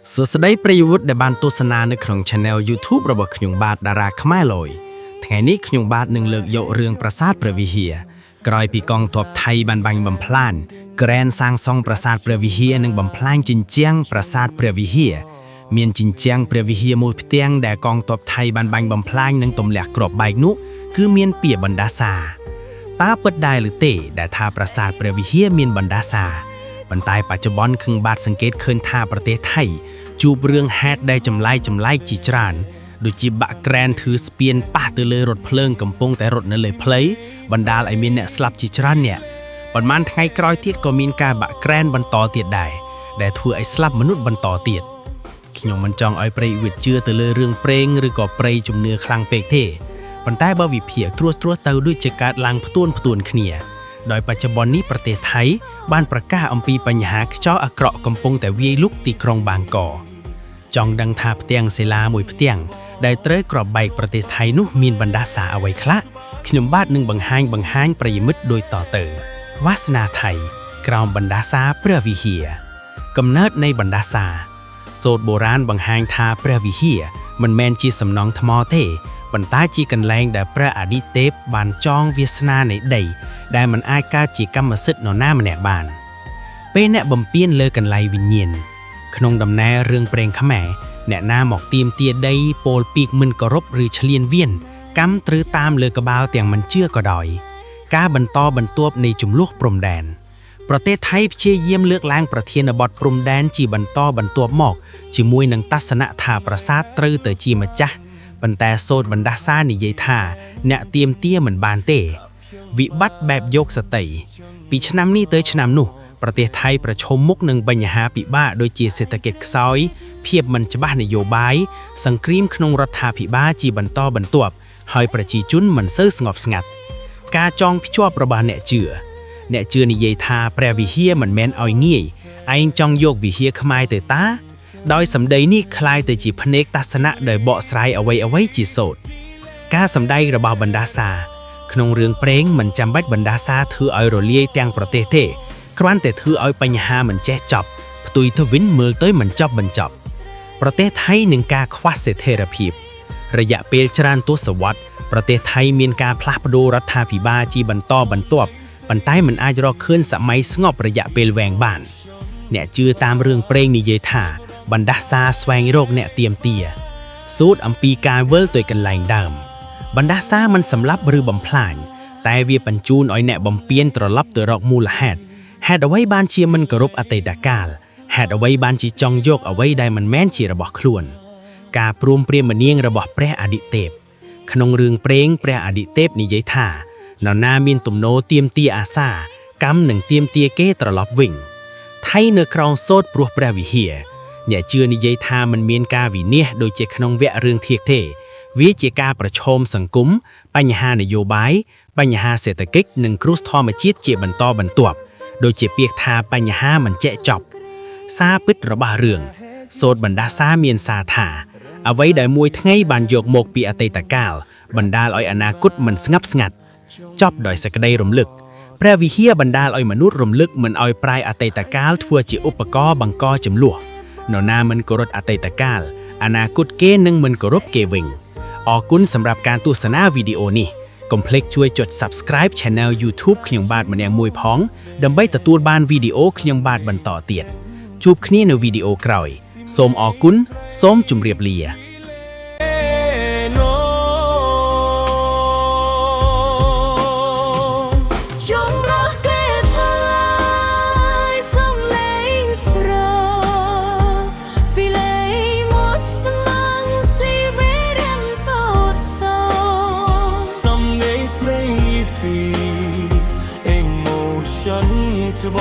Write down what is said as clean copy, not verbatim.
សួស្តីប្រិយមិត្តដែលបានទស្សនានៅក្នុង Channel YouTube របស់ខ្ញុំបាទតារាខ្មែរលយថ្ងៃនេះខ្ញុំបាទនឹងលើកយករឿងប្រាសាទព្រះវិហារក្រោយពីកងទ័ពថៃបានបាញ់បំផ្លាញក្រែនសាងសង់ប្រាសាទព្រះវិហារនិងបំផ្លាញជញ្ជាំងប្រាសាទព្រះវិហារមានជញ្ជាំងព្រះវិហារមួយផ្ទាំងដែលកងទ័ពថៃបានបាញ់បំផ្លាញនិងទម្លាក់គ្រាប់បែកនោះគឺមានពាក្យបណ្ដាសាតើពិតដែរឬទេដែលថាប្រាសាទព្រះវិហារមានបណ្ដាសាប៉ុន្តែបច្ចុប្បន្នខឹងបាទសង្កេតឃើញថាប្រទេសថៃជួបរឿងហេតុដែលចម្លែកចម្លែកជាច្រើនដូចជាបាក់ក្រែនធ្វើស្ពានប៉ះទៅលើរថភ្លើងកំពុងតែរត់នៅលើផ្លូវបណ្ដាលឲ្យមានអ្នកស្លាប់ជាច្រើនអ្នកប៉ុន្មានថ្ងៃក្រោយទៀតក៏មានការបាក់ក្រែនបន្តទៀតដែរដែលធ្វើឲ្យស្លាប់មនុស្សបន្តទៀតខ្ញុំមិនចង់ឲ្យប្រិយមិត្តជឿទៅលើរឿងព្រេងឬក៏ប្រៃជំនឿខ្លាំងពេកទេប៉ុន្តែបើវិភាគត្រួសត្រាសទៅដូចជាកើតឡើងផ្ទួនផ្ទួនគ្នាដោយបច្ចុប្បន្ននេះប្រទេសថៃបានប្រកាសអំពីបញ្ហាខ្យល់អាក្រក់កំពុងតែវាយលុកទីក្រុងបាងកកចង់ដឹងថាផ្ទាំងសិលាមួយផ្ទាំងដែលត្រូវក្របបែកប្រទេសថៃនោះមានបណ្ដាសាអ្វីខ្លះខ្ញុំបាទនឹងបង្ហាញបង្ហាញប្រិយមិត្តដូចតទៅវាសនាថៃក្រោមបណ្ដាសាព្រះវិហារកំណើតនៃបណ្ដាសាសូត្របុរាណបង្ហាញថាព្រះវិហារមិនមែនជាសំណង់ថ្មទេប៉ុន្តែជាកន្លែងដែលព្រះអាទិទេពបានចងវាសនានៃដីដែលមិនអាចកើតជាកម្មសិទ្ធិនរណាម្នាក់បាន ពេលអ្នកបំពេញលើកន្លែងវិញ្ញាណក្នុងដំណើររឿងព្រេងខ្មែរអ្នកណាមកទៀមទាដីពោលពីកមិនគោរពឬឆ្លៀនវៀនកម្មត្រូវតាមលើក្បាលទាំងមិនជឿក៏ដោយការបន្តបន្ទាប់នៃចំនួនព្រំដែនប្រទេសថៃព្យាយាមលើកឡើងប្រធានបទព្រំដែនជាបន្តបន្ទាប់មកជាមួយនឹងទស្សនៈថាប្រាសាទត្រូវទៅជាម្ចាស់ប៉ុន្តែសូត្របណ្ដាសានិយាយថាអ្នកទៀមទាមិនបានទេ វិបត្តិបែបយកសតីពីឆ្នាំនេះទៅឆ្នាំនោះប្រទេសថៃប្រឈមមុខនឹងបញ្ហាពិបាកដូចជាសេដ្ឋកិច្ចខ្សោយភាពមិនច្បាស់នយោបាយសង្គ្រាមក្នុងរដ្ឋាភិបាលជាបន្តបន្ទាប់ហើយប្រជាជនមិនសូវស្ងប់ស្ងាត់ការចងភ្ជាប់របស់អ្នកជឿអ្នកជឿនិយាយថាព្រះវិហារមិនមែនឲ្យងាយឯងចង់យកវិហារខ្មែរទៅតាដោយសម្ដីនេះคล้ายទៅជាភ្នែកទស្សនៈដែលបកស្រាយអ្វីអ្វីជាសូត្រការសម្ដែងរបស់បណ្ដាសា ក្នុងរឿងព្រេងមិនចាំបាច់បណ្ដាសាធ្វើឲ្យរលាយទាំងប្រទេសទេគ្រាន់តែធ្វើឲ្យបញ្ហាមិនចេះចប់ផ្ទុយទៅវិញមើលទៅមិនចប់បញ្ចប់ប្រទេសថៃនឹងការខ្វះស្ថិរភាពរយៈពេលច្រើនទសវត្សរ៍ប្រទេសថៃមានការផ្លាស់ប្ដូររដ្ឋាភិបាលជាបន្តបន្ទាប់ប៉ុន្តែមិនអាចរកឃើញសម័យស្ងប់រយៈពេលវែងបានអ្នកជឿតាមរឿងព្រេងនិយាយថាបណ្ដាសាស្វែងរកអ្នកទៀមទាសូត្រអំពីការវិលទៅកន្លែងដើម បណ្ដាសាមិនសម្លាប់ឬបំផ្លាញតែវាបញ្ជូនឲ្យអ្នកបំពេញត្រឡប់ទៅរកមូលហេតុហេតុអ្វីបានជាមិនគោរពអតីតកាលហេតុអ្វីបានជាចង់យកអ្វីដែលមិនមែនជារបស់ខ្លួន ការព្រមព្រៀងមនាងរបស់ព្រះអាទិទេពក្នុងរឿងព្រេងព្រះអាទិទេពនិយាយថានរណាមានទំនោរទៀមទាអាសាកម្មនឹងទៀមទាគេត្រឡប់វិញថៃនៅក្រោងសូត្រព្រោះព្រះវិហារអ្នកជឿនិយាយថាមិនមានការវិនិច្ឆ័យដូចជាក្នុងវគ្គរឿងធៀកទេ វាជាការប្រឈមសង្គមបញ្ហានយោបាយបញ្ហាសេដ្ឋកិច្ចនិងគ្រោះធម្មជាតិជាបន្តបន្ទាប់ដូចជាពាក្យថាបញ្ហាមិនចេះចប់សារពិតរបស់រឿងសូត្របណ្ដាសាមានសារថាអ្វីដែលមួយថ្ងៃបានយកមកពីអតីតកាលបណ្ដាលឲ្យអនាគតមិនស្ងប់ស្ងាត់ចប់ដោយសេចក្តីរំលឹកព្រះវិហារបណ្ដាលឲ្យមនុស្សរំលឹកមិនឲ្យប្រាយអតីតកាលធ្វើជាឧបករណ៍បង្កចំនួននរណាមិនគោរពអតីតកាលអនាគតគេនឹងមិនគោរពគេវិញ អរគុណសម្រាប់ការទស្សនាវីដេអូនេះកុំភ្លេចជួយចុច Subscribe Channel YouTube ខ្ញុំបាទម្នាក់មួយផងដើម្បីទទួលបានវីដេអូខ្ញុំបាទបន្តទៀតជួបគ្នានៅវីដេអូក្រោយសូមអរគុណសូមជម្រាបលា No. ចំរស់គេផ្លាយសំលេងស្រ Filei moslang si veren torso សំលេងស្រី feel emotion ច្ប